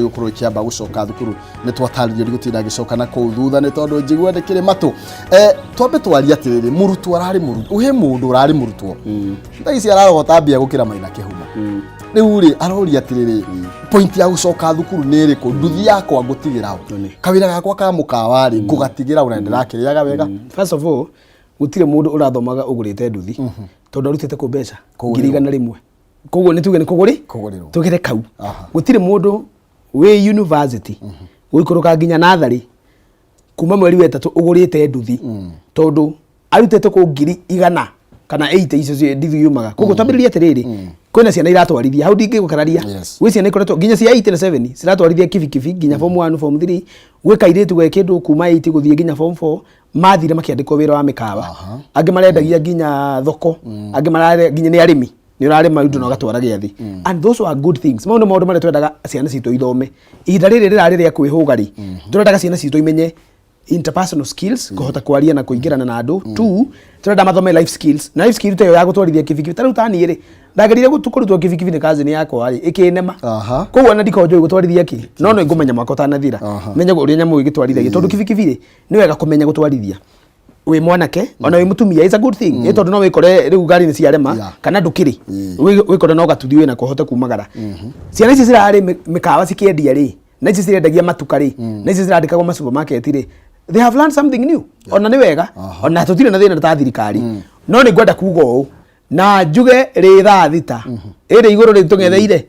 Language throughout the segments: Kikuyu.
Gũkorwo ikĩamba gũcoka thukuru nĩ twatarĩrio ndigũtinda ngĩcoka na kũu thutha nĩ tondũ njigua ndĩkĩrĩ matũ. Twambe twarie atĩrĩrĩ, mũrutwo ararĩ mũrutwo, he mũndũ ũrarĩ mũrutwo thaa ici ararogota mbia gũkĩra Maina Kĩhumo. Rĩu rĩ, aroria atĩrĩrĩ, point ya gũcoka thukuru nĩ ĩrĩkũ? Nduthi yakwa ngũtigĩra ũ? Kawĩra gakwa ka mũkawa rĩ, ngũgatigĩra ũ na ndĩrakĩrĩaga wega? First of all, gũtirĩ mũndũ ũrathomaga ũgũrĩte nduthi, tondũ arutĩte kũ mbeca? Kũgũrĩrwo. 100,000. Koguo nĩ tuge nĩ kũgũrĩ Kũgũrĩrwo. Tũgere kau. Gũtirĩ mũndũ wĩ university gũikũrũka nginya natharĩ kuma mweri wa ĩtatũ ũgũrĩte nduthi, tondũ arutĩte kũ 100,000 kana 80 icio nduthi yumaga. Koguo twambĩrĩrie atĩrĩrĩ, kwĩna ciana iratwarithia hau, ndingĩgũkararia. Gwĩ ciana ikoretwo nginya cia 8 na 7 ciratwarithia kibikibi nginya form 1, form 3. Gwĩ kairĩtu ge kĩndũ kuma 8 gũthiĩ nginya form 4 mathire makĩandĩkwo wĩra wa mĩkawa. Angĩ marendagia nginya thoko, angĩ marare nginya nĩ arĩmi, nĩ ũrarĩma indo na ũgatwara gĩathĩ, and those were good things. Mau nĩ maũndũ marĩa twendaga ciana citũ ithome. Ihinda rĩrĩ rĩrarĩ rĩa kwĩhũga rĩ, tũrendaga ciana citũ imenye interpersonal skills, kũhota kwaria na kũingĩrana na andũ. Two, tũrenda mathome life skills, na life skill ta ĩyo ya gũtwarithia kibikibi. Ta rĩu ta niĩ rĩ, ndagerire kũrutwo kibikibi nĩ cousin yakwa rĩ, ĩkĩnema. Koguo ona ndikoragwo njũĩ gũtwarithia kĩ, no nĩ ngũmenya mwaka ũtanathira menye ũrĩa nyamũ ĩgĩtwarithagio, tondũ kibikibi rĩ, nĩ wega kũmenya gũtwarithia wĩ mwanake ona wĩ mũtumia. It's a good thing, ĩ tondũ no wĩkore rĩu ngari nĩ ciarema kana ndũkĩrĩ wĩkore no gatuthi wĩna kũhote kumagara. Ciana ici cirarĩ mĩkawa cikĩendia rĩ, na ici cirendagia matuka rĩ, na ici cirandĩkagwo ma supermarket rĩ, they have learned something new. Ona nĩ wega, ona tũtirĩ na thĩna ta thirikari. No nĩ ngwenda kuga ũũ na njuge rĩ thaa 6 ĩrĩ igũrũ rĩ tũng'etheire,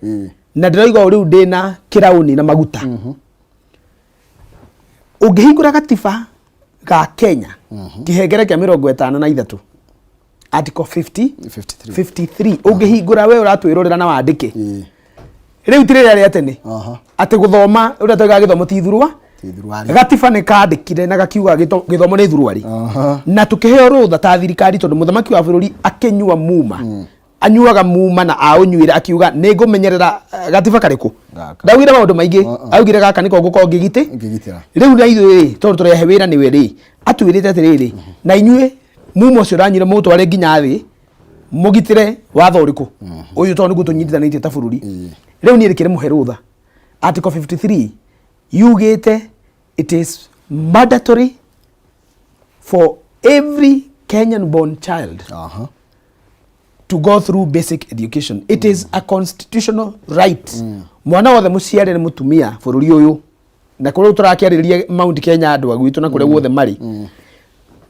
na ndĩroiga ũũ rĩu ndĩna kĩraũni na maguta. Ũngĩhingũra gatiba ga Kenya, kĩhengere kĩa 53, article 50 53. 53, ũngĩhingũra we ũratwĩrorera na wandĩke, rĩu ti rĩrĩa rĩa tene atĩ gũthoma ũrĩa twaigaga gĩthomo ti thurua. Ti thuruarĩ. Gatiba nĩ kandĩkire na gakiuga gĩthomo nĩ thuruarĩ, na tũkĩheo rũtha ta thirikari, tondũ mũthamaki wa bũrũri akĩnyua muma, anyuaga muma na aũnyuĩra akiuga nĩ ngũmenyerera gatiba karĩkũ. Gaka. Ndaugire maũndũ maingĩ, augire gaka nĩko ngũkorwo ngĩgitĩ Ngĩgitĩra. Rĩu na ithuĩ rĩ, tondũ tũrehe wĩra nĩwe rĩ, atwĩrĩte atĩrĩrĩ, na inyuĩ muma ũcio ũranyuire mũtware nginya thĩ mũgitĩre watho ũrĩkũ ũyũ, tondũ nĩguo tũnyitithanĩtie ta bũrũri. Rĩu niĩ rĩkĩrĩ mũhe rũtha, article 53 yugĩte it is mandatory for every Kenyan born child to go through basic education. It is a constitutional right. Mwana wothe mũciare nĩ mũtumia bũrũri ũyũ, na kũrĩa tũrakĩarĩrĩria Mount Kenya, andũ a gwitũ na kũrĩa guothe marĩ,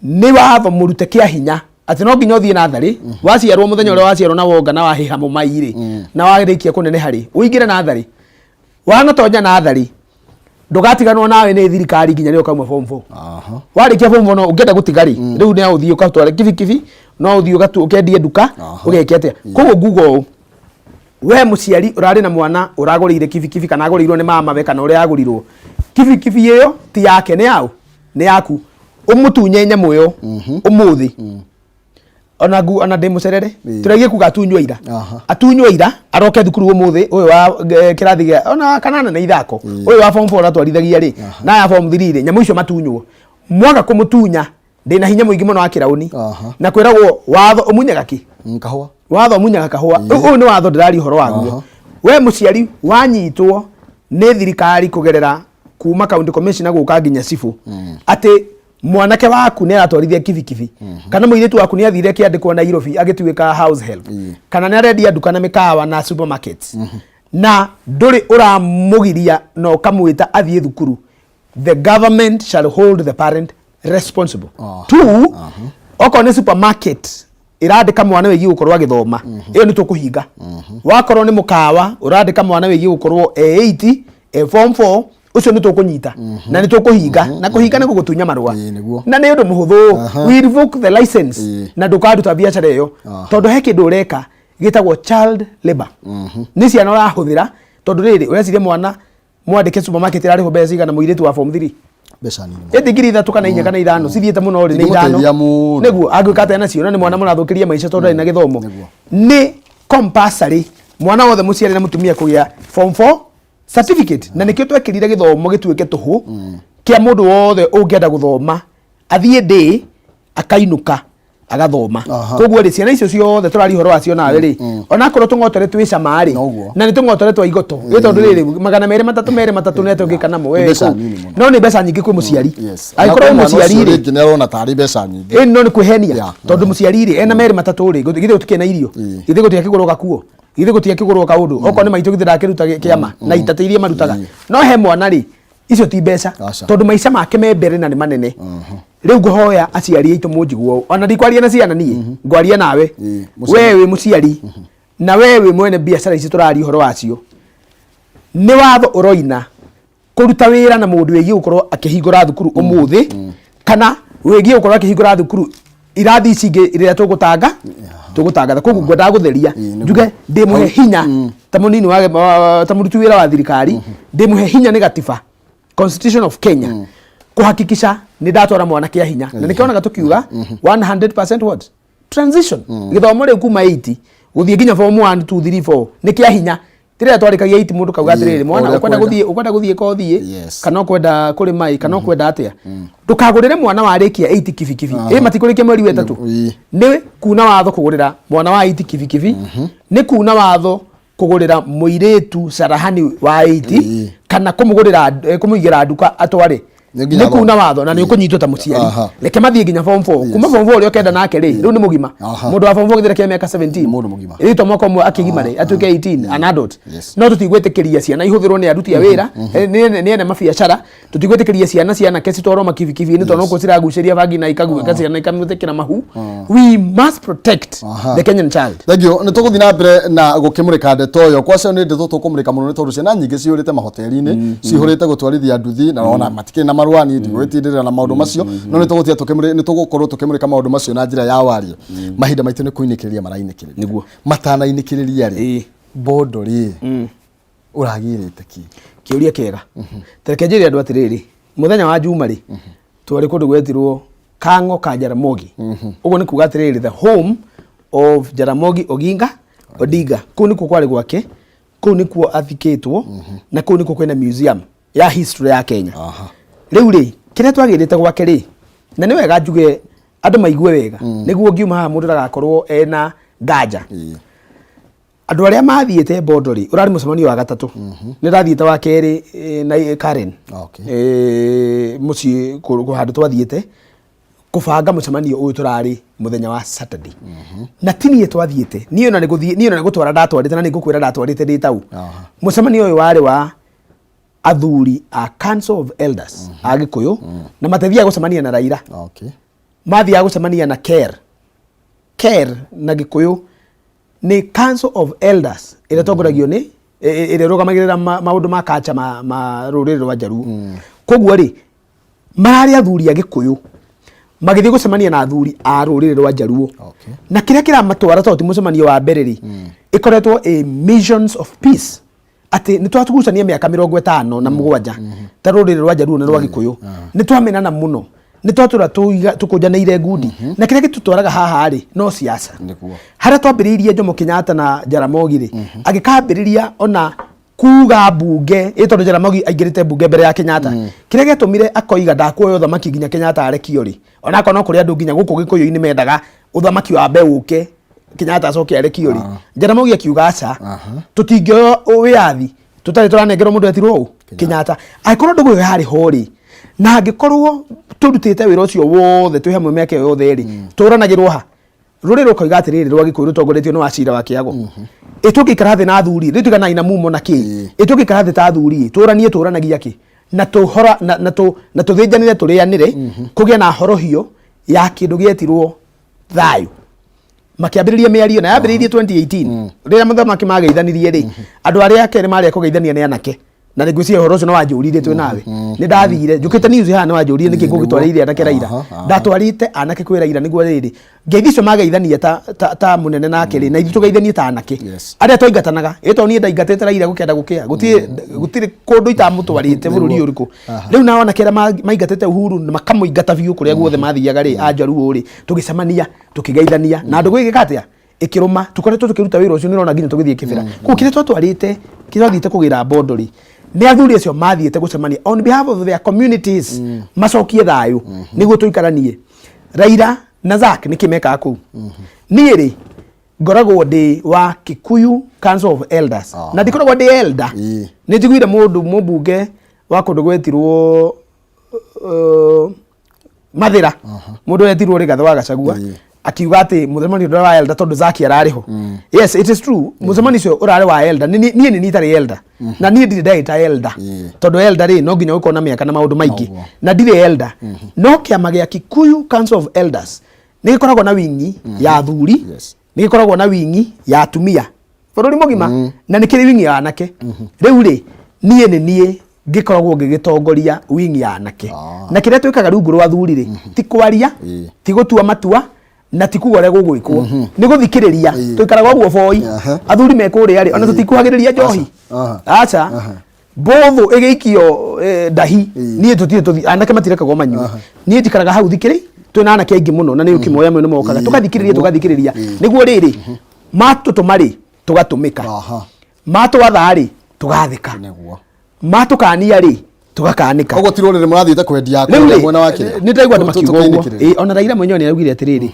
nĩ watho mũrute kĩa hinya atĩ no nginya ũthiĩ natharĩ waciarwo, mũthenya ũrĩa waciarwo na wonga na wahĩha mũmai rĩ, na warĩkia kũneneha rĩ, ũingĩre natharĩ. Wanatonya natharĩ, ndũgatiganwo nawe nĩ thirikari nginya rĩrĩa ũkauma form 4. Warĩkia form 4, no ũngĩenda gũtiga rĩ, rĩu no ũthiĩ ũgatware kibikibi, no ũthiĩ ũkendie nduka, ũgeke atĩa. Koguo nguga ũũ, we mũciari ũrarĩ na mwana ũragũrĩire kibikibi kana agũrĩirwo nĩ mama we kana ũrĩa agũrirwo kibikibi, ĩyo ti yake, nĩ yaũ? Nĩ yaku. Ũmũtunye nyamũ ĩyo ũmũthĩ. Ona ngu ona ndĩ mũcerere, tũragie kuga atunywo ira. Atunywo ira, aroke thukuru ũmũthĩ ũyũ wa kĩrathi gĩa ona kanana nĩ ithako, ũyũ wa form 4 aratwarithagia rĩ, na aya form 3 rĩ, nyamũ icio matunywo. Mwaga kũmũtunya, ndĩna hinya mũingĩ mũno wa kĩraũni. Na kwĩragwo watho ũmunyaga kĩ? Kahũa. Watho ũmunyaga kahũa. Ũyũ nĩ watho ndĩraria ũhoro waguo. We mũciari wanyitwo nĩ thirikari kũgerera kuma county commissioner gũka nginya cibũ atĩ mwanake waku nĩ aratwarithia kibikibi, kana mũirĩtu waku nĩ athire kĩandĩkwo Nairobi agĩtuĩka house help, kana nĩ arendia nduka na mĩkawa na supermarkets, na ndũrĩ ũramũgiria na ũkamwĩta athiĩ thukuru, the government shall hold the parent responsible. Two, okorwo nĩ supermarket ĩrandĩka mwana wĩgiĩ gũkorwo agĩthoma, ĩyo nĩ tũkũhinga. Wakorwo nĩ mũkawa ũrandĩka mwana wĩgiĩ gũkorwo e 8, e form 4, ũcio nĩ tũkũnyita na nĩ tũkũhinga, na kũhinga nĩ gũgũtunya marũa. Ĩĩ, nĩguo. Na nĩ ũndũ mũhũthũ, we revoke the license na ndũkaruta biacara ĩyo, tondũ he kĩndũ ũreka gĩtagwo child labor, nĩ ciana ũrahũthĩra, tondũ rĩrĩ ũreciria mwana mwandĩke supermarket ĩrarĩhwo mbeca cigana, mũirĩtu wa form 3? Mbeca nini mũno. Ĩndĩ 3,000 kana 4 kana 5 cithiĩte mũno rĩ, nĩ 5. Ingĩmũteithia mũno. Nĩguo angĩka atĩa nacio? Na nĩ mwana mũrathũkĩria maica tondũ ndarĩ na gĩthomo. Nĩ compulsory mwana wothe mũciari na mũtumia kũgĩa form 4 certificate, na nĩkĩo twekĩrire gĩthomo gĩtuĩke tũhũ kĩa mũndũ wothe ũngĩenda gũthoma athiĩ ndĩ akainũka. Agathoma. Aha. Koguo rĩ, ciana icio ciothe tũraria ũhoro wacio nawe rĩ, onakorwo tũng'otore twĩ cama rĩ, Noguo. na nĩ tũng'otore twa igoto ĩ, tondũ rĩrĩ 230 230 nĩ atĩa ũngĩka namo Nĩ we mbeca kũu? nini mũno. No nĩ mbeca nyingĩ kwĩ mũciari. Angĩkorwo Angĩkorwo wĩ mwana mũciari ũcio rĩ, rĩngĩ nĩ arona tarĩ mbeca nyingĩ. Ĩ, no nĩ kwĩhenia, tondũ mũciari rĩ, ena 230 rĩ, githĩ gũtikĩrĩ na irio? Githĩ gũtiakĩgũrwo gakuo? Githĩ gũtiakĩgũrwo kaũndũ? Okorwo nĩ maitũ, githĩ ndakĩruta kĩama na itatĩ iria marutaga? No he mwana rĩ, icio ti mbeca, Aca. tondũ maica make me mbere na nĩ manene. Rĩu ngũhoya aciari aitũ mũnjiguo, ona ndikwaria na ciana niĩ, ngwaria nawe. Mũciari. We wĩ mũciari na we wĩ mwene biacara ici tũraria ũhoro wacio, nĩ watho ũroina kũruta wĩra na mũndũ wĩgiĩ gũkorwo akĩhingũra thukuru ũmũthĩ, kana wĩgiĩ gũkorwo akĩhingũra thukuru irathi ici ingĩ rĩrĩa tũgũtangatha. Koguo ngwendaga gũtheria, njuge ndĩmũhe hinya ta mũnini ta mũruti wĩra wa thirikari, ndĩmũhe hinya nĩ gatiba, Constitution of Kenya, kũhakikisha nĩ ndatwara mwana kĩa hinya, na nĩkĩonaga tũkiuga 100% what transition gĩthomo rĩu kuma 80 gũthiĩ nginya form 1 2 3 4 nĩ kĩa hinya. Tirĩa twarĩkagia 8, mũndũ kauga atĩrĩrĩ, mwana, ũrĩa ũkwenda kwenda. gũthiĩ, ũkwenda gũthiĩ kothi, kana ũkwenda kũrĩma ĩ, kana ũkwenda atĩa? Ndũkagũrĩre mwana warĩkia 8 kibikibi ĩ, matikũrĩkia mweri wa ĩtatũ. Nĩ kuna watho kũgũrĩra mwana wa 8 kibikibi, nĩ kuna watho kũgũrĩra mũirĩtu carahani wa 8, kana kũmũgũrĩra kũmũigĩra nduka atware. Nĩ nginya Nĩ kuna watho na nĩ ũkũnyitwo ta mũciari. Reke mathiĩ nginya form 4. Kuma form 4 ũrĩa ũkenda nake rĩ, rĩu nĩ mũgima. Mũndũ wa form 4 gĩthĩra kĩa mĩaka 17. Mũndũ mũgima. Rĩu to mwaka ũmwe akĩgimare atuĩke 18, an adult. No tũtigwĩtĩkĩria ciana ihũthĩrwo nĩ aruti a wĩra, nĩ ene mabiacara. Tũtigwĩtĩkĩria ciana cianake citwarwo makibikibi-inĩ, tondũ nokuo ciragucĩria bangi na ikaguĩka ciana ikamwĩtĩkĩra mahu. We must protect the Kenyan child. Thank you. Nĩ tũgũthiĩ na mbere na gũkĩmũrĩka ndeto ĩyo. Kwacio nĩ ndeto tũkũmũrĩka mũno, nĩ tondũ ciana nyingĩ cihũrĩte mahoteli-inĩ, cihũrĩte gũtwarithia nduthi, na ona matikĩrĩ na marũa. Niĩ ndigwĩtindĩrĩra na maũndũ macio, no nĩ tũgũtiga nĩ tũgũkorwo tũkĩmũrĩka maũndũ macio na njĩra ya warie. Mahinda maitũ nĩ kũinĩkĩrĩria marainĩkĩrĩria. Nĩguo. Matanainĩkĩrĩria rĩ, bondo rĩ, ũragĩrĩte kĩ? Kĩũria kĩega. Tareke njĩre andũ atĩrĩrĩ, mũthenya wa Juma rĩ, twarĩ kũndũ gwetirwo Kang'o ka Jaramogi. Ũguo nĩ kuga atĩrĩrĩ, the home of Jaramogi Oginga Odinga. Kũu nĩkuo kwarĩ gwake, kũu nĩkuo athikĩtwo, na kũu nĩkuo kwĩna museum ya history ya Kenya. Rĩu rĩ, kĩrĩa twagĩrĩte gwake rĩ, na nĩ wega njuge andũ maigue wega, nĩguo ngiuma haha mũndũ ndagakorwo ena nganja. Andũ arĩa mathiĩte Bondo rĩ, ũrarĩ mũcemanio wa gatatũ. Nĩ ndathiĩte wa kerĩ na Karen. Mũciĩ handũ twathiĩte kũbanga mũcemanio ũyũ tũrarĩ mũthenya wa Saturday, na ti niĩ twathiĩte, niĩ ona nĩ gũthiĩ, niĩ ona nĩ gũtwara ndatwarĩte, na nĩ ngũkwĩra ndatwarĩte ndĩ tau. Mũcemanio ũyũ warĩ wa athuri a Council of Elders a Gĩkũyũ, na matithiaga gũcemania na Raila. Mathiaga gũcemania na KER. KER na Gĩkũyũ nĩ Council of Elders ĩrĩa ĩtongoragio nĩ ĩrĩa ĩrũgamagĩrĩra maũndũ ma kacha ma rũrĩrĩ rwa Njaruo. Koguo rĩ, mararĩ athuri a Gĩkũyũ magĩthiĩ gũcemania na athuri a rũrĩrĩ rwa Njaruo. Na kĩrĩa kĩramatwara, tondũ ti mũcemanio wa mbere rĩ, ĩkoretwo ĩ missions of peace, atĩ nĩ twatugucania mĩaka 57 ta rũrĩrĩ rwa Njaruo na rwa Gĩkũyũ, nĩ twamenana mũno, nĩ twatũra tũkũnjanĩire ngundi, na kĩrĩa gĩtũtwaraga haha rĩ, no siasa. Harĩa twambĩrĩirie Jomo Kenyatta na Jaramogi rĩ, agĩkambĩrĩria ona kuga mbunge ĩ, tondũ Jaramogi aingĩrĩte mbunge mbere ya Kenyatta. Kĩrĩa gĩatũmire akoiga ndakuoya ũthamaki nginya Kenyatta arekio rĩ, onakorwo no kũrĩ andũ nginya gũkũ Gĩkũyũ-inĩ mendaga ũthamaki wambe ũke, Kenyatta acoke arekio rĩ, Jaramogi akiuga aca, tũtingĩoya wĩyathi tũtarĩ tũranengerwo mũndũ etirwo ũ Kenyatta. Angĩkorwo ndũgũ ĩyo yarĩ ho rĩ, na angĩkorwo tũrutĩte wĩra ũcio wothe twĩ hamwe mĩaka ĩyo yothe rĩ, tũranagĩrwo ha? Rũrĩrĩ rũkoiga atĩrĩrĩ, rwa Gĩkũyũ rũtongoretio nĩ Wacira wa Kĩago, ĩ tũngĩikara thĩ na athuri rĩu, tiganai na mumo na kĩ, ĩ tũngĩikara thĩ ta athuri ĩ, tũranie tũranagia kĩ, na tũhora na tũthĩnjanĩre tũrĩanĩre, kũgĩe na horohio ya kĩndũ gĩetirwo thayũ. Makĩambĩrĩria mĩario na yambĩrĩirie 2018 rĩrĩa mũthamaki mageithanirie rĩ, andũ arĩa kerĩ marĩa kũgeithania nĩ anake, na nĩ ngwĩciria ũhoro ũcio nĩ wanjũririe twĩ nawe, nĩ ndathire njũkĩte news haha, nĩ wanjũririe nĩkĩ ngũgĩtwarĩire anake Raila. Ndatwarĩte anake kwĩ Raila nĩguo rĩrĩ ngeithi icio mageithania ta mũnene nake rĩ, na ithuĩ tũgeithanie ta anake arĩa twaingatanaga. Ĩ tondũ niĩ ndaingatĩte Raila gũkenda gũkĩa, gũtirĩ kũndũ itamũtwarĩte bũrũri ũrĩkũ. Rĩu nao anake arĩa maingatĩte Uhuru na makamũingata biũ kũrĩa guothe mathiaga rĩ, anjaruo rĩ, tũgĩcemania tũkĩgeithania na ndũgũ ĩgĩka atĩa, ĩkĩrũma. Tũkoretwo tũkĩruta wĩra ũcio, nĩũrona nginya tũgĩthiĩ kĩbĩra koguo kĩrĩa twatwarĩte, kĩrĩa twathiĩte kũgĩra Bondo rĩ, nĩ athuri acio mathiĩte gũcemania on behalf of their communities, macokie thayũ nĩguo tũikaranie. Raila Na Zack nĩkĩ mekaga kũu? Niĩ rĩ, ngoragwo ndĩ wa Kikuyu Council of Elders. Na ndikoragwo ndĩ elder. Nĩ njiguire mũndũ mũmbunge wa kũndũ gwetirwo Mathĩra, mũndũ wetirwo Rigathĩ wa Gachagua, akiuga atĩ mũcemanio ndũrarĩ wa elder tondũ Zaki ararĩ ho. Yes, it is true, mũcemanio ũcio ũrarĩ wa elder. Niĩ nĩ niĩ itarĩ elder, na niĩ ndirĩ ndaĩta elder, tondũ elder rĩ, no nginya ũkorwo na mĩaka na maũndũ maingĩ, na ndirĩ elder. No kĩama gĩa Kikuyu Council of Elders nĩ gĩkoragwo na wingi ya athuri, nĩ gĩkoragwo na wingi ya atumia bũrũri mũgima, na nĩ kĩrĩ wingi ya anake. Rĩu rĩ, niĩ nĩ niĩ ngĩkoragwo ngĩgĩtongoria wingi ya anake. Na kĩrĩa twĩkaga rungu rwa athuri rĩ, ti kwaria, ti gũtua matua, na ti kuga ũrĩa gũgwĩkwo, nĩ gũthikĩrĩria. Tũikaraga ũguo boi. Athuri me kũrĩa rĩ, ona tũtikuhagĩrĩria njohi. Aca, mbũthũ ĩgĩikio ndahi, niĩ tũtirĩ tũthi, anake matirekagwo manyue. Niĩ njikaraga hau thikĩrĩ, twĩna anake aingĩ mũno, na nĩ ũkĩmoya amwe nĩ mokaga, tũgathikĩrĩria, tũgathikĩrĩria, nĩguo rĩrĩ matũtũma rĩ, tũgatũmĩka, matwatha rĩ, tũgathĩka, matũkania rĩ, tũgakanĩka. Koguo ti rũrĩrĩ mũrathiĩte kwendia Rĩu kũrĩa rĩ, mwena wa kĩrĩa? Nĩ ndaigua andũ makiuga ũguo. Tũkĩinĩkĩrĩria. Ĩ, ona Raila mwenyewe nĩ araugire atĩrĩrĩ,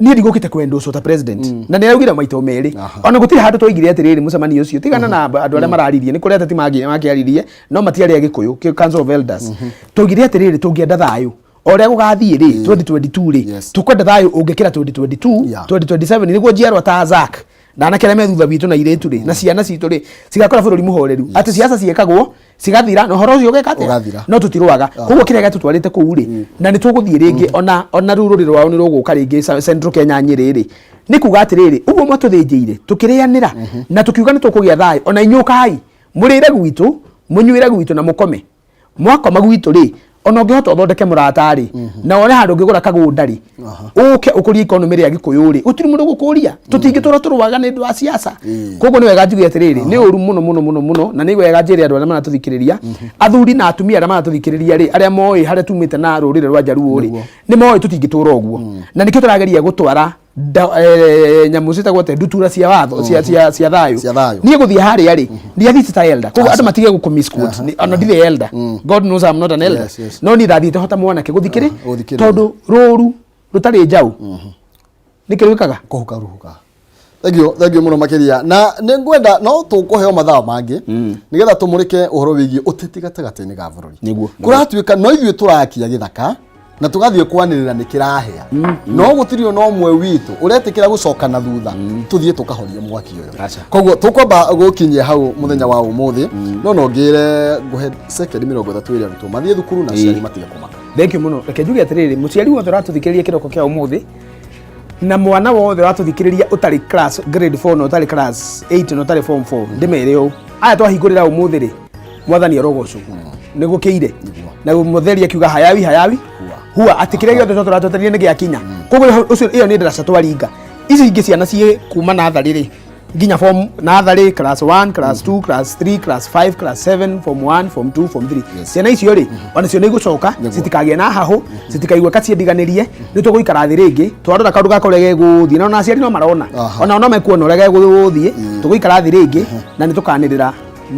niĩ ndigũkĩte kwendwo ta president, na nĩ araugire maita o merĩ. Ona gũtirĩ handũ twaigire atĩrĩrĩ mũcemanio ũcio, tigana na andũ arĩa mararirie, nĩ kũrĩ ateti makĩaririe, no matiarĩ a Gĩkũyũ Council of Elders. Twaugire atĩrĩrĩ, tũngĩenda thayũ o ũrĩa gũgathiĩ rĩ, 2022 rĩ, tũkwenda thayũ ũngĩkĩra 2022, 2027, nĩguo njiarwa ta Zack na anake arĩa me thutha witũ na irĩtu rĩ, na ciana citũ rĩ, cigakora bũrũri mũhoreru, atĩ ciaca ciĩkagwo cigathira na ũhoro ũcio ũgeka atĩa? Ũgathira. No tũtirũaga. Koguo kĩrĩa gĩatũtwarĩte kũu rĩ, na nĩ tũgũthiĩ rĩngĩ, ona rĩu rũrĩ rwao nĩ rũgũka rĩngĩ Central Kenya Nyĩrĩ rĩ, nĩ kuga atĩrĩrĩ, ũguo mwatũthĩnjĩire tũkĩrĩanĩra na tũkiuga nĩ tũkũgĩa thayũ, ona inyuĩ ũkai mũrĩre gwitũ, mũnyuĩre gwitũ, na mũkome. Mwakoma gwitũ rĩ, ona ũngĩhota ũthondeke mũrata rĩ, na wone handũ ũngĩgũra kagũnda rĩ, ũke ũkũrie economy ya Gĩkũyũ rĩ, gũtirĩ mũndũ ũgũkũria. Tũtingĩtũra tũrũaga nĩ ũndũ wa siasa. Koguo nĩ wega njuge atĩrĩrĩ, nĩ ũru mũno mũno mũno mũno, na nĩ wega njĩre andũ arĩa maratũthikĩrĩria, athuri na atumia arĩa maratũthikĩrĩria rĩ, arĩa moĩ harĩa tumĩte na rũrĩrĩ rwa Njaruo rĩ, nĩ moĩ tũtingĩtũra ũguo, na nĩkĩo tũrageria gũtwara nyamũ ciĩtagwo atĩa, ndutura cia watho, cia thayũ. Cia thayũ. Niĩ gũthiĩ harĩa rĩ, ndiathiĩte ta elder, koguo andũ matige gũkũ misquote. Ona ndirĩ elder, God knows I'm not an elder. No niĩ ndathiĩte hota mwanake gũthikĩrĩ Gũthikĩrĩria. Tondũ rũru rũtarĩ njaũ nĩkĩ rwĩkaga? Kũhuka ruhuka. Thank you, thank you mũno makĩria, na nĩ ngwenda no tũkũheo mathaa mangĩ nĩgetha tũmũrĩke ũhoro wĩgiĩ ũteti gatagatĩ-inĩ ga bũrũri. Kũratuĩka no ithuĩ tũrakia gĩthaka na tũgathiĩ kwanĩrĩra nĩ kĩrahĩa, no gũtirĩ ona ũmwe witũ ũretĩkĩra gũcoka na thutha tũthiĩ tũkahorie mwaki ũyũ. Aca. Koguo tũkwamba gũkinyia hau mũthenya wa ũmũthĩ, no ngĩre ngũhe sekendi 30 ĩrĩa arutwo mathiĩ thukuru na aciari matige kũmaka. Thank you mũno. Reke njuge atĩrĩrĩ, mũciari wothe ũratũthikĩrĩria kĩroko kĩa ũmũthĩ, na mwana wothe ũratũthikĩrĩria ũtarĩ class grade 4 na ũtarĩ class 8 na ũtarĩ form 4, ndĩmere ũũ, aya twahingũrĩra ũmũthĩ rĩ, mwathani arogocwo, nĩ gũkĩire na mũtheri akiuga hayawi hayawi hua, atĩ kĩrĩa gĩothe twatũra twetereire nĩ gĩakinya. Koguo ũcio ĩyo nĩ ndaraca twaringa. Ici ingĩ ciana ciĩ kuma natharĩ rĩ, nginya form natharĩ, class 1, class 2, class 3, class 5, class 7, form 1, form 2, form 3, ciana icio rĩ, ona cio nĩ igũcoka. Citikagĩe na hahũ, citikaigua kaciendiganĩrie. Nĩ tũgũikara thĩ rĩngĩ twarora kaũndũ gaka ũrĩa gegũthiĩ, na ona aciari no marona, onao no mekuona ũrĩa gegũthiĩ. Tũgũikara thĩ rĩngĩ na nĩ tũkanĩrĩra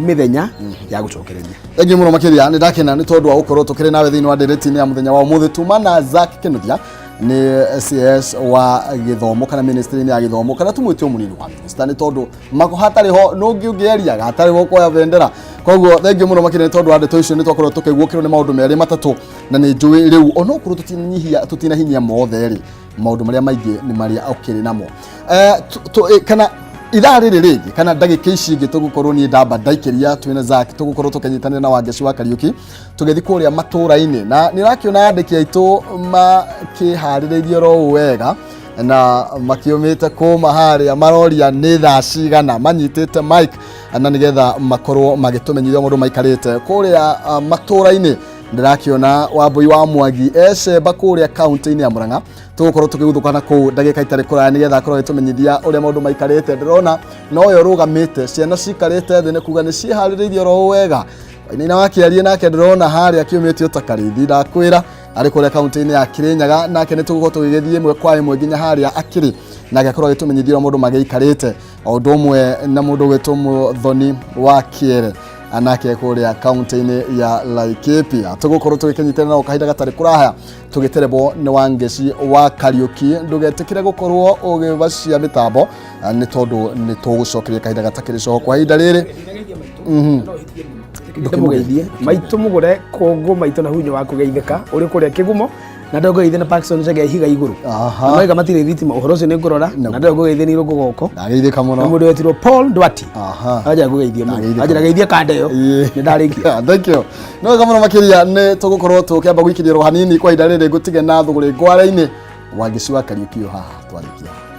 mĩthenya ya gũcokereria. Thank you mũno makĩria, nĩ ndakena nĩ tondũ wa gũkorwo tũkĩrĩ nawe thĩinĩ wa ndereti-inĩ ya mũthenya wa ũmũthĩ. Tuma na Zack Kinuthia, nĩ CS wa gĩthomo kana ministry-inĩ ya gĩthomo, kana tũmwĩte o mũnini wa minister, nĩ tondũ mako hatarĩ ho nũngĩ ũngĩariaga hatarĩ ho kuoya bendera. Koguo thank you mũno makĩria nĩ tondũ wa ndeto icio. Nĩ twakorwo tũkĩguũkĩrwo nĩ maũndũ merĩ matatũ, na nĩ njũĩ rĩu onokorwo tũtinanyihia tũtinahinyia mothe rĩ, maũndũ marĩa maingĩ nĩ marĩa ũkĩrĩ namo. Kana ithaa rĩrĩ rĩngĩ kana ndagĩka ici ingĩ tũgũkorwo niĩ ndamba ndaikĩria twĩna Zack, tũgũkorwo tũkĩnyitanĩra na Wangeci wa Kariũki tũgĩthiĩ kũrĩa matũũra-inĩ, na nĩ ũrakĩona andĩki aitũ makĩharĩrĩirie oro ũũ wega na makĩũmĩte kũma harĩa maroria nĩ thaa cigana, manyitĩte mic na nĩgetha makorwo magĩtũmenyithia mũndũ maikarĩte kũrĩa matũũra-inĩ. Ndĩrakĩona Wambui wa Mwangi ecemba kũrĩa kaunti-inĩ ya Murang'a. Tũgũkorwo tũkĩguthũkana kũu ndagĩka itarĩ kũraya nĩgetha akorwo agĩtũmenyithia ũrĩa maũndũ maikarĩte. Ndĩrona nowe ũrũgamĩte, ciana cikarĩte thĩ, nĩ kuga nĩ ciĩharĩrĩirie oro ũũ wega. Wainaina wa Kĩarie nake ndĩrona harĩa akĩũmĩtio ta karĩithi, ndakwĩra arĩ kũrĩa kaunti-inĩ ya Kirinyaga, nake nĩ tũgũkorwo tũgĩgĩthiĩ ĩmwe kwa ĩmwe nginya harĩa akĩrĩ, nake akorwo agĩtũmenyithia ũrĩa maũndũ magĩikarĩte, o ũndũ ũmwe na mũndũ ũgwĩtwo Mũthoni wa Kĩere. Nake kũrĩa kaunti-inĩ ya Laikipia tũgũkorwo tũgĩkĩnyitana nao kahinda gatarĩ kũraya tũgĩterebwo nĩ Wangeci wa Kariũki. Ndũgetĩkĩre gũkorwo ũgĩbacia mĩtambo, nĩ tondũ nĩ tũgũcokeria kahinda gatakĩrĩ coho kwa ihinda rĩrĩ. Ndĩmũgeithie maitũ mũgũre kũngũ maitũ na hunyo wa kũgeithĩka ũrĩ kũrĩa kĩgumo, na ndĩrũgeithie na Parkson Njega ihiga igũrũ. Na maiga matirĩ thitima, ũhoro ũcio nĩ ngũrora, na ndĩrũgeithie nĩ irũngũ goko Ndageithĩka mũno. Na mũndũ wetirwo Paul Ndwati anja ngũgeithie mũno. Ndageithĩka. Anjĩra geithie kanda ĩyo. Nĩ ndarĩkia. Thank you. Nĩ wega mũno makĩria. Nĩ tũgũkorwo tũkĩamba gũikĩria ro hanini kwa ihinda rĩrĩ, ngũtige na thũgũrĩ ngware-inĩ. Wangeci wa Kariũki ũyũ haha twarĩkia.